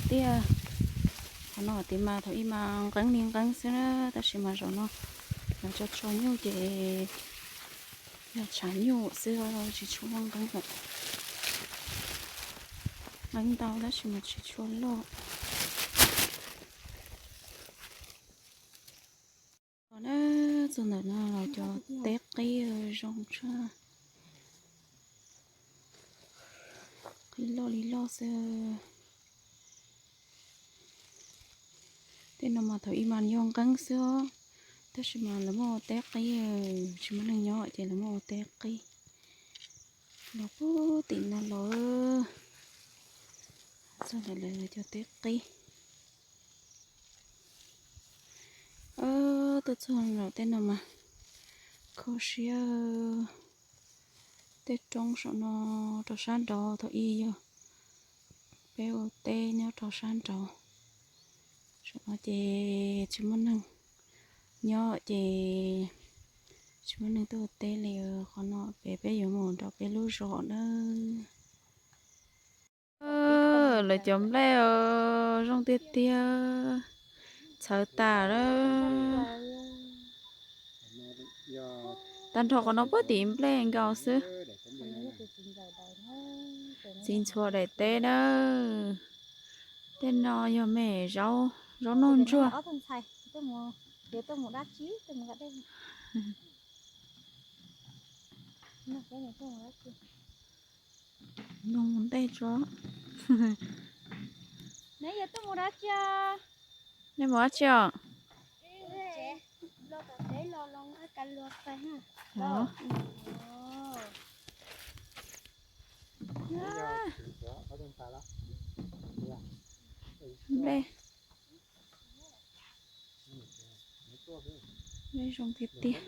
tiag. Qhov no tias mas thaum ub mas nqeeb li nqeeb xwb na, tab sis mas zaum no lawv tso tso nyuj ces yog tshav nyuj xwb, tsis tshua muaj nqeeb lawm. Nqeeb ntau tab sis mas tsis tshua loj. Os na, txog ntawm no los cov teb qib zoo tshaj, qib loj li loj xwb. Tej no mas thaum ub mas yog nqeeb xwb os, tab sis mas lawv muab ua teb qib, tsis muaj neeg nyob ces lawv muab ua teb qib. Los puag tim no los, txog ntawm lawv cov teb qib. Tuaj txog nram tej no mas kho siab. Tej roob saum no rau sab nraud thaum ub yog peb ua teb nyob rau sab nraud. Saum no ces tsis muaj neeg nyob ces tsis muaj neeg tuaj ua teb li. Qhov no pem peb yuav mus rau peb lub zos nawb. Lawv cov nplej zoo tiag tiag, txhawv tas lawm. Tag nrho qhov no puag tim nplej nkaus xwb. Txiv ntxhuav daim teb nawb. Tej no yog me zaub, zaub noj ntsuag. Nug mus ntej tso. Nej mus dab tsi os? Nplej, nplej zoo tiag tiag.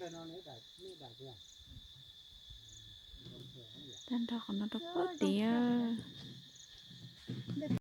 Tag nrho qhov no rau puag tid.